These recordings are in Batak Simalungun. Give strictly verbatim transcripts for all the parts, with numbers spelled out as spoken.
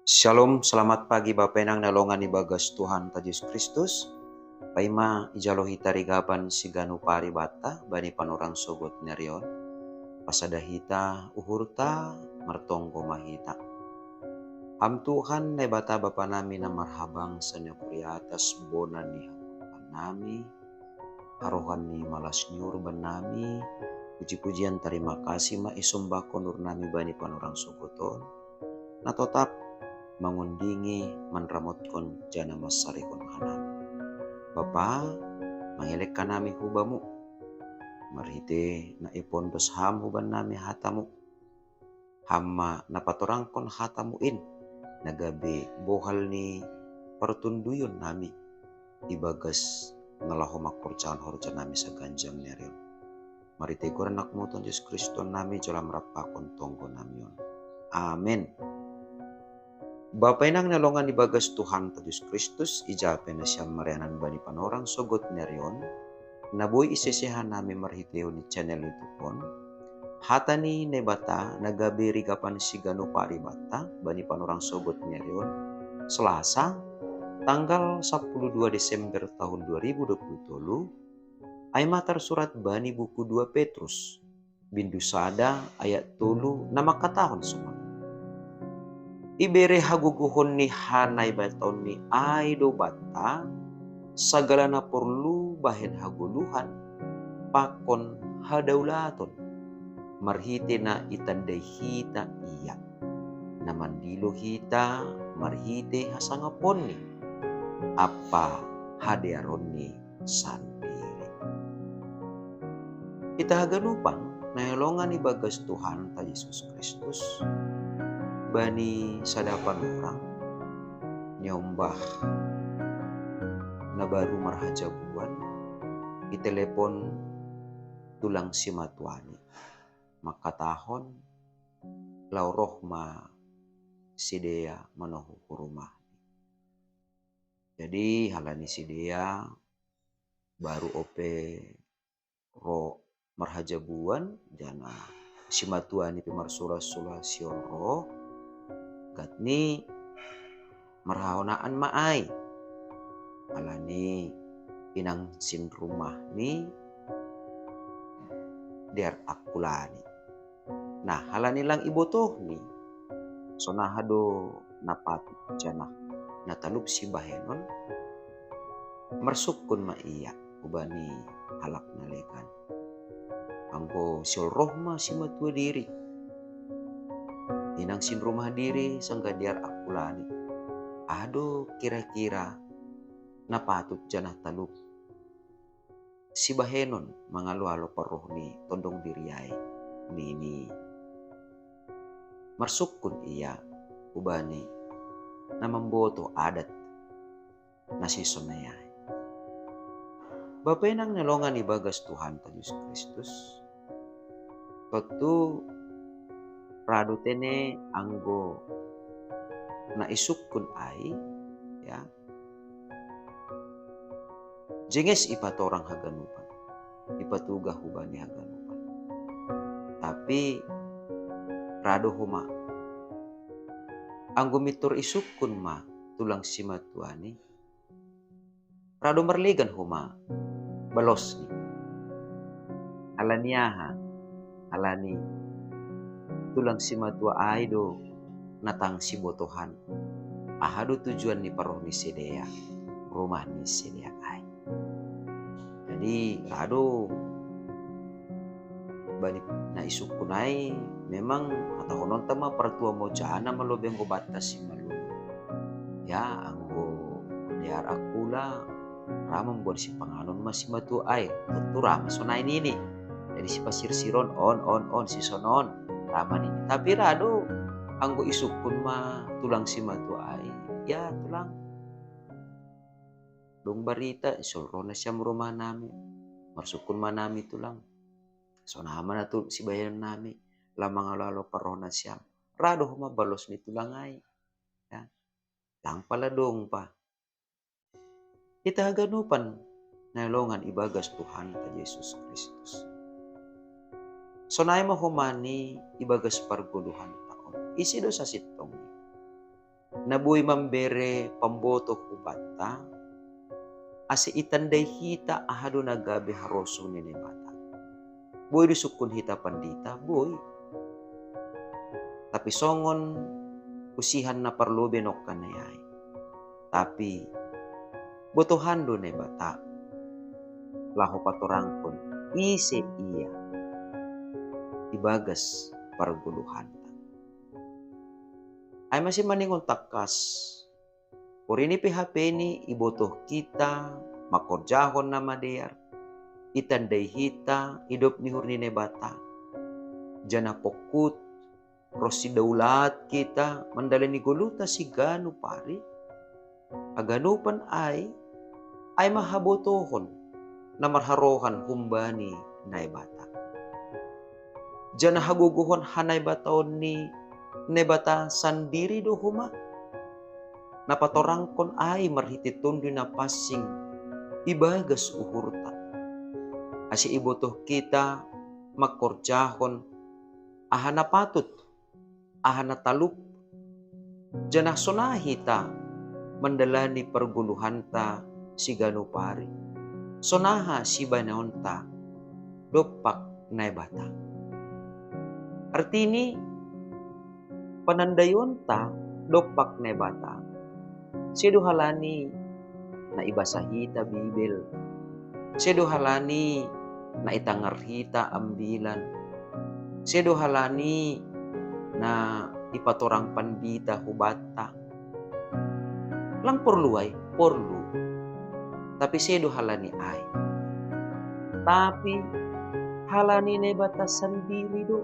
Shalom, selamat pagi Bapa Inang na longan ibagas Tuhan ta Jesus Kristus. Paima ijalo hita rigapan siganu pari bata bani panorang sogot nerion. Pasada hita uhurta, martonggo mahita. Ham Tuhan Naibata Bapa nami na marhabang sanya kuriatas bona ni nami, harohan ni malas nyur bani nami, puji-pujian tarima kasih ma isombakon ur nami bani panorang sogoton, na totap mangundingi manramotkon jana masarihon hanami. Bapa, mangelek hanami hubamu. Marhite na ipondos ham huban nami hatamu. Ham ma na patorangkon hatamu in, na gabe bohal ni partunduyon nami, ibagas ngalaho mangkorjahon horja nami saganjang nerion. Marhite goran anakmu Tuhan Jesus Kristus nami jolam rapakon tonggo nami on. Amen. Bapa Inang na longan ibagas Tuhan ta Jesus Kristus, ija pe na siam marianan bani panorang sogot nerion, na boi isesehan nami marhitehon ni channel YouTube on, hata ni Naibata na gabe rigapan siganu pari bata bani panorang sogot nerion, Selasa, tanggal sapuluh dua Desember tahun dua ribu dua puluh tolu, ai ma tarsurat bani buku dua Petrus, bindu sada ayat tolu na mangkatahon sonon: Ibere hagogohon ni hanaibataon ni ai do banta, sagala na porlu bahen hagoluhan, pakon hadaulaton, marhite na itandai hita Ia, na mandilo hita marhite hasangaponni, ampa hadearonni sandiri. Hita haganupan na longan ibagas Tuhan ta Jesus Kristus, bani sada panorang niombah na baru marhajabuan, itelepon tulang simatuani, mangkatahon laho roh ma sidea manohu hu rumah. Jadi halani sidea baru ope ro marhajabuan, jana simatuani pe marsola-sola sihol ro, gatni marhahonaan ma ai, halani inang sinrumahni dear angkulani. Nah, halani lang ibotohni sonaha do na patut jana na talup sibahenon, marsungkun ma ia hubani halak na legan. Anggo sihol roh ma simatua diri, inang sinrumah diri sanggah dear angkulani, aha do kira-kira na patut jana talup sibahenon mangalo-alo parroh ni tondong diri ai, nini. Marsungkun ia hubani na mamboto adat na sisonai ai. Bapa Inang na longan ibagas Tuhan ta Jesus Kristus, tontu ra do tene anggo na isungkun ai, ya, jenges ipatorang haganupan, ipatugah hubani haganupan. Tapi ra do homa, anggo mintor isungkun ma tulang simatuani, ra do marlegan homa balosni. Halani aha? Halani tulang simatua ai do na tang sibotohan aha do tujuan ni parroh ni sidea, rumah ni sidea ai. Jadi ra do bani na isungkun ai, memang hatahononta ma partua mojana ma lobeng go banta simalungun. Ya, anggo dear angkula ra mamboan sipanganon ma simatua ai, tontu ra ma sonai nini. Jadi sipasirsir on, on, on, on, sisonon, ra ma nini. Tapi ra do anggo isungkun ma tulang simatua ai, ya tulang, dung barita sihol roh nasiam rumah nami, marsungkun ma nami tulang. Sonaha ma na tu sibahenon nami, lam mangalo-alo parroh nasiam. Ra do homa balos ni tulang ai. Ya. Lang pala dung pa. Hita haganupan na longan ibagas Tuhan ta Jesus Kristus. Sonai ma homa ni ibagas pargoluhanta on. Ise do sasintongni? na boi mambere pambotoh hu banta, ase itandai hita aha do na gabe harosung ni Naibata. Boi do sungkun hita pandita, boi. Tapi songon usihan na parlobei nongkan na i ai. Tapi botohan do Naibata laho patorangkon ise ia ibagas pargoluhanta. Ai mase maningon tangkas, porini pe hape ni ibotoh hita mangkorjahon na madear, itandai hita idop ni uhur ni Naibata, janah pongkut ronsi daulat hita mandalani goluhta siganup ari, haganupan ai, ai ma habotohon na marharohan humbani Naibata. Janah hagogohon hanaibataon ni Naibata sandiri do homa na patorangkon ai marhitei Tonduy Napansing ibagas uhurta, ase ibotoh hita mangkorjahon aha na patut, aha na talup, janah sonaha hita mandalani pargoluhanta siganup ari, sonaha sibahenonta dompak Naibata. Artini, panandaionta dompak Naibata, sedo halani na ibasa hita Bibel, sedo halani na itangar hita ambilan, sedo halani na ipatorang pandita hubanta. Lang porlu ai, porlu. Tapi sedo halani ai. Tapi halani Naibata sandiri do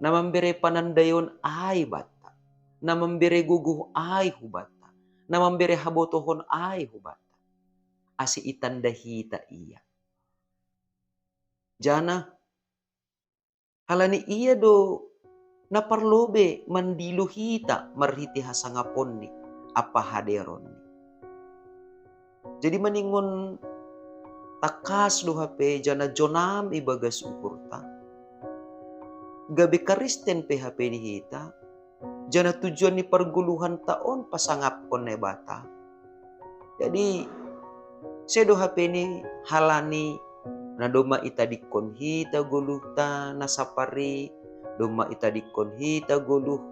na mambere panandaion ai banta, na mambere gogoh ai hubanta, na mambere habotohon ai hubanta, ase itandai hita ia. Janah halani ia do na parlobei mandilo hita marhitei hasangaponni ampa hadearonni. Jadi maningon tangkas do hape janah jonam ibagas uhurta, gabe Karisten pe hape ni hita, janah tujuan ni pargoluhanta on pasangapkon Naibata. Jadi sedo hape ni halani na domma itadingkon hita goluhta na sapari, domma itadingkon hita goluh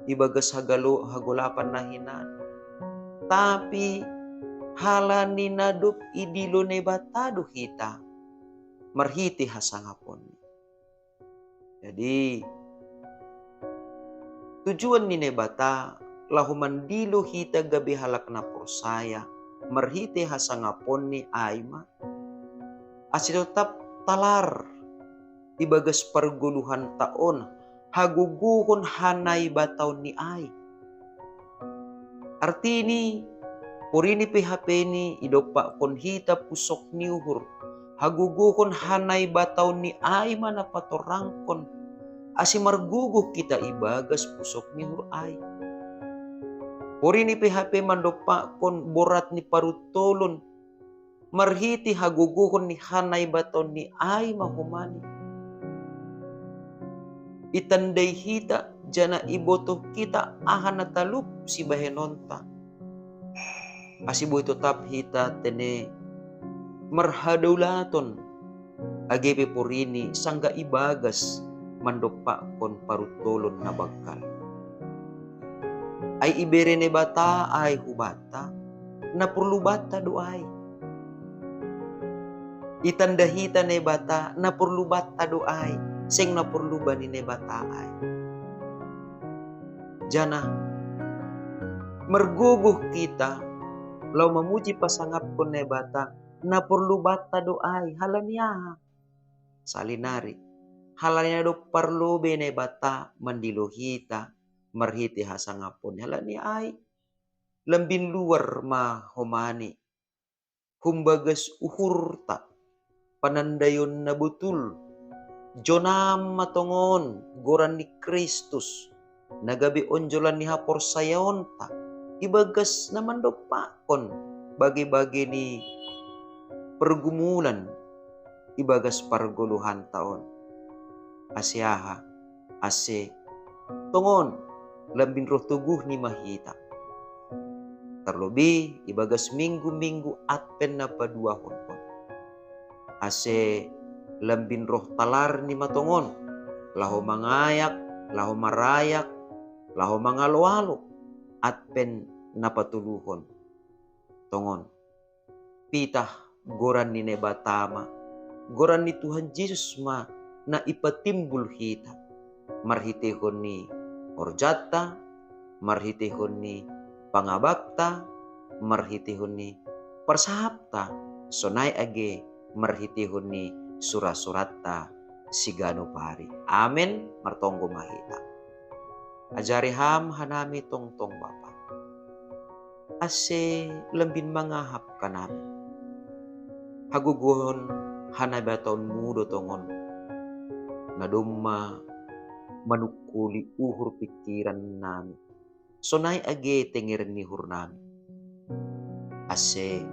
ibagas hagalo-, hagolapan na hinan. Tapi halani na dob idilo Naibata do hita marhitei hasangaponni. Jadi tujuan ni Naibata laho mandilo hita gabe halak na porsaya marhitei hasangaponni ai ma, ase totap talar ibagas pargoluhanta on hagogohon hanaibataonni ai. Artini, porini pe hape ni idompakkon hita pusok ni uhur, hagogohon hanaibataonni ai ma na patorangkon, ase margogoh hita ibagas pusok ni uhur ai. Porini pe hape mandompakkon borat ni paruntolon, marhitei hagogohon ni hanaibataonni ai ma homa ni itandai hita, janah ibotoh hita aha na talup sibahenonta, ase boi totap hita tene marhadaulaton, age pe porini sanggah ibagas mandompakkon paruntolon na banggal. Ai ibere Naibata ai hubanta, na porlu banta do ai. Itandai hita Naibata, na porlu banta do ai, seng na porlu bani Naibata ai. Janah margogoh hita laho mamuji pasangapkon Naibata, na porlu banta do ai, halani aha? Sali nari, halani na dob parlobei Naibata mandilo hita marhitei hasangaponni, halani ai lambin luar ma homa ni humbagas uhurta panandaion na botul, jonam ma tongon goran ni Kristus na gabe onjolan ni haporsayaonta ibagas na mandompakkon bage-bage ni pergumulan ibagas pargoluhanta on. Ase aha? Ase tongon lambin roh toguhni ma hita. Tarlobi ibagas minggu-minggu Advent na paduahon on. Ase lambin roh talarni ma tongon, laho mangayak, laho marayak, laho mangalo-alo Advent na patoluhon. Tongon, pitah goran ni Naibata ma, goran ni Tuhan Jesus ma na ipatimbul hita, marhiteihon ni horjanta, marhiteihon ni pangabakta, marhiteihon ni parsahapta, sonai age marhiteihon ni sura-suratta siganup ari. Amen. Martonggo ma hita. Ajari Ham hanami tongtong, Bapa, ase lambin mangahap hanami hagogohon hanaibataonMu do tongon, na domma manungkoli uhur pingkirannami, sonai age tenger ni uhurnami, ase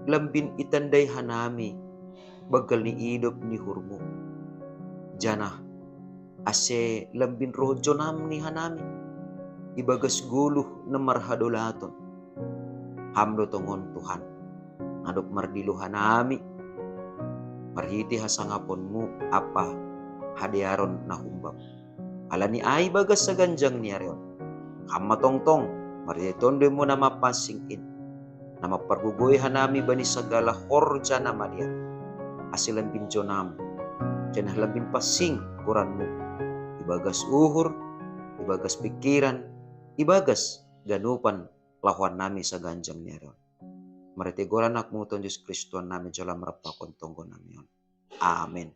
lambin itandai hanami banggal ni idop ni uhurMu, janah ase lambin roh jonamni hanami ibagas goluh na marhadolaton. Ham do tongon, Tuhan, na dob mardilo hanami marhitei hasangaponMu ampa hadearon na humbam. Ala ni ai ibagas saganjang ni ari on, Ham ma tongtong marhitei Tonduy-Mu na mapansing in, na mampargogoi hanami bani sagala horja na madear, ase lambin jonam, janah lambin pansing goranMu ibagas uhur, ibagas pingkiran, ibagas ganupan lahoannami saganjang ni ari on. Marhitei goran AnakMu Tuhan Jesus Kristus Tuhannami, jalo Ham rap pakon tonggonami on. Amen.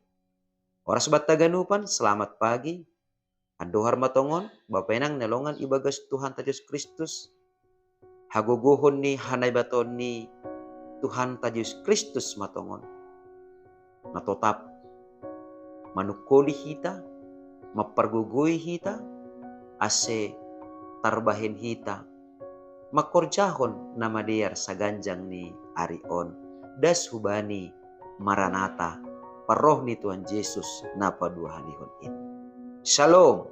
Horas banta ganupan, selamat pagi. Andohar ma tongon, Bapa inang na longan ibagas Tuhanta Jesus Kristus, hagogohon ni hanaibataon ni Tuhanta Jesus Kristus ma tongon, na totap manungkoli hita, mampargogoi hita, ase tarbahen hita mangkorjahon na madear saganjang ni ari on, das hubani Maranata, parroh ni Tuhan Jesus na paduahalihon in. Shalom.